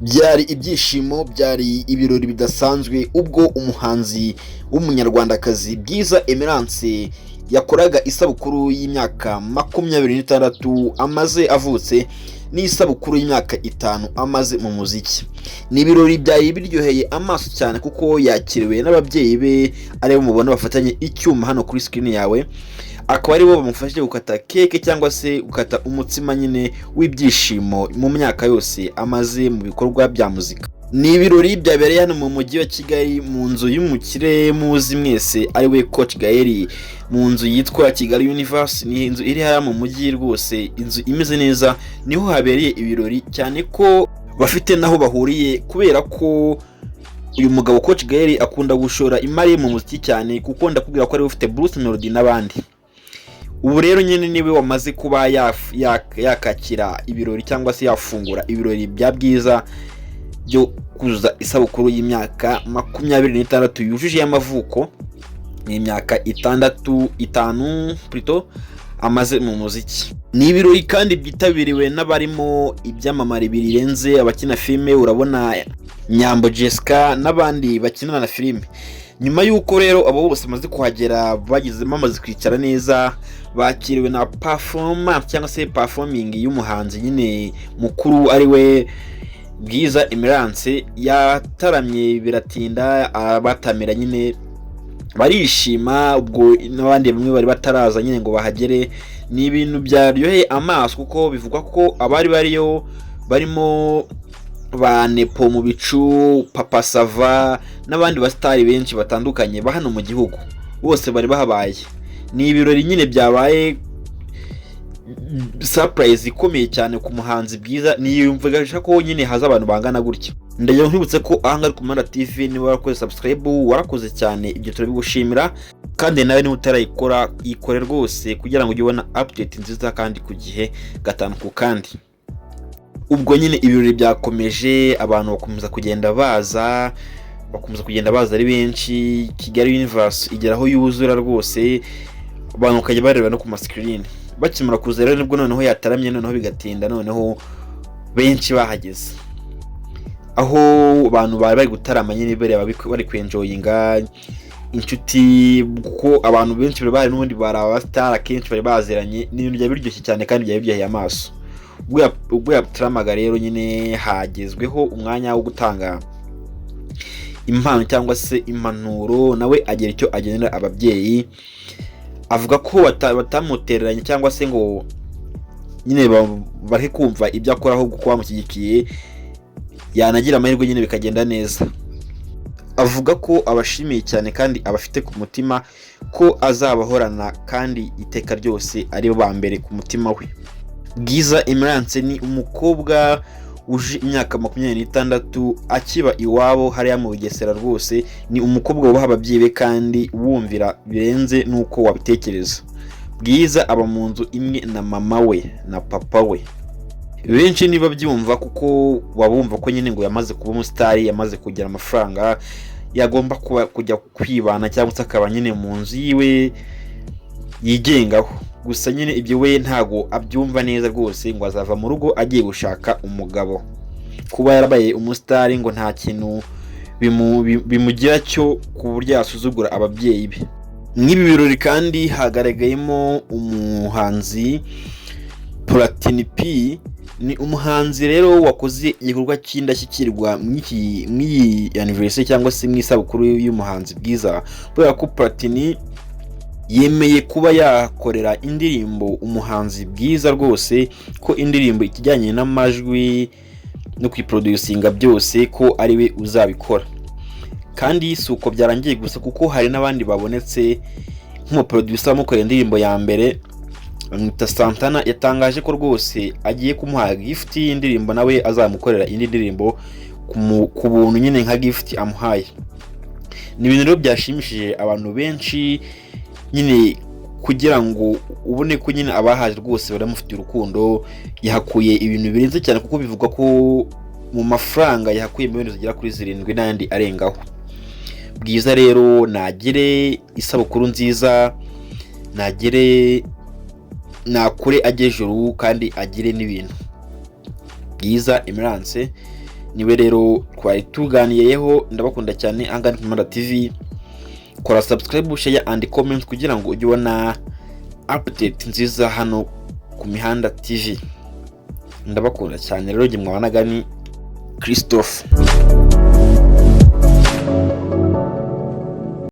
Byari ibyishimo, byari ibirori bidasanzwe ubwo umuhanzi w'Umunyarwandakazi Bwiza Emerance yakoraga isabukuru y'imyaka 26 amaze avutse n'isabukuru y'imyaka 5 amaze mu muziki. Ni ibirori byari biryoheye amaso cyane kuko yakiriwe n'ababyeyi be, aribo mubona bafatanye icyuma hano kuri screen yawe, akaba aribo bamufashije gukata keke cyangwa se gukata umutsima nyine w'ibyishimo mu myaka yose amaze mu bikorwa bya muzika. Ni ibirori byabereye hano mu mujyi wa Kigali mu nzu y'umukire muzi mwese, ariwe Coach Gael, mu nzu yitwa Kigali Universe. Ni inzu iri hariya mu mujyi rwose, inzu imeze neza, niho habereye ibirori, cyane ko bafite n'aho bahuriye, kubera ko uyu mugabo Coach Gael akunda gushora imari ye mu muziki cyane, kuko ndakubwira ko ariwe ufite Bruce Melody n'abandi. Ubu rero nyine niwe wamaze kuba yakakira ibirori cyangwa se yafungura ibirori bya Bwiza byo kuzuza isabukuru y'imyaka 26 yujuje y'amavuko, ni imyaka 6, 5 plutôt, amaze mu muziki. Ni ibirori kandi byitabiriwe n'abarimo ibyamamare birenze, abakina filime, urabona Nyambo Jessica n'abandi bakinana na filime. Nyuma y'uko rero abo bose bamaze kuhagera, bageze bamaze kwicara neza, bakiriwe na performance cyangwa se performing y'umuhanzi nyine mukuru, ari we Bwiza Emerance. Yataramye biratinda, arabatamira nyine barishima, ubwo n'abandi bamwe bari bataraza nyine ngo bahagere. Ni ibintu byaryoheye amaso kuko bivugwa ko abari bariyo barimo ba Nepo mu bicu, Papa Sava n'abandi basitari benshi batandukanye ba hano mu gihugu, bose bari bahabaye. Ni ibirori nyine byabaye surprise ikomeye cyane ku muhanzi Bwiza, niyumvaga ko nyine haza abantu bangana gutya. Ndagira nkwibutse ko aha ngaha ku Muhanda TV, niba warakoze subscribe warakoze cyane, ibyo turabigushimira, kandi nawe niba utarayikora yikore rwose kugira ngo ujye ubona update nziza kandi ku gihe, gatanu ku kandi. Ubwo nyine ibirori byakomeje, abantu bakomeza kugenda baza, bakomeza kugenda baza ari benshi. Kigali Universe igera aho yuzura rwose, abantu bakajya bareba no ku ma screen. Bakimara kuza rero nibwo noneho yataramye, noneho bigatinda, noneho benshi bahageze, aho abantu bari bari gutarama nyine bareba, bari kwenjoyinga inshuti, kuko abantu benshi bari bahari n'ubundi bari abasitari, akenshi bari baziranye. Ni ibintu byari biryoshye cyane kandi byari biryoheye amaso. Ubwo yataramaga rero nyine hagezweho umwanya wo gutanga impano cyangwa se impanuro, nawe agira icyo agenera ababyeyi, avuga ko batamutereranye cyangwa se ngo nyine bareke kumva ibyo akora, ahubwo ko bamushyigikiye, yanagira amahirwe nyine bikagenda neza. Avuga ko abashimiye cyane kandi abafite ku mutima, ko azabahorana kandi iteka ryose ari bo ba mbere ku mutima we. Bwiza Emerance ni umukobwa uje imyaka 26 akiba iwabo hariya mu Bugesera. Rwose ni umukobwa wubaha ababyeyi be kandi wumvira birenze n'uko wabitekereza. Bwiza aba mu nzu imwe na mama we na papa we. Benshi niba byumva kuko wabumva ko nyine ngo yamaze kuba umusitari, yamaze kugira amafaranga, yagomba kuba kujya kwibana cyangwa se akaba nyine mu nzu yiwe yigengaho. Gusa nyine ibyo we ntago abyumva neza rwose, ngo azava mu rugo agiye gushaka umugabo. Kuba yarabaye umusitari ngo nta kintu bimugira cyo ku buryo yasuzugura ababyeyi be. Mw'ibi birori kandi hagaragayemo umuhanzi Platini P. Ni umuhanzi rero wakoze igikorwa cy'indashyikirwa mw'iyi anniversary cyangwa se mu isabukuru y'umuhanzi Bwiza, kubera ko Platini yemeye kuba yakorera indirimbo umuhanzi Bwiza rwose, ko indirimbo ikijyanye n'amajwi no kuyiproducinga byose ko ari we uzabikora. Kandi si uko byarangiye gusa, kuko hari n'abandi babonetse, nk'umuproducer wamukoreye indirimbo ya mbere bamwita Santana, yatangaje ko rwose agiye kumuha gift y'indirimbo, nawe azamukorera indi ndirimbo ku buntu nyine nka gift amuhaye. Ni ibintu rero byashimishije abantu benshi nyine, kugira ngo ubone ko nyine abahaje rwose baramufitiye urukundo. Yahakuye ibintu birenze cyane, kuko bivugwa ko mu mafaranga yahakuye miliyoni zigera kuri 7 n'ayandi arengaho. Bwiza rero nagire isabukuru nziza, nagere nakure ajye ejuru kandi agire n'ibintu. Bwiza Emerance. Niwe rero twari tuganiyeho. Ndabakunda cyane. Ahangaha ni ku Mihanda TV. Kora subscribe, share and comment kugira ngo ujye ubona update nziza hano ku Mihanda TV. Ndabakunda cyane. Rero jye mwabanaga ni Christophe.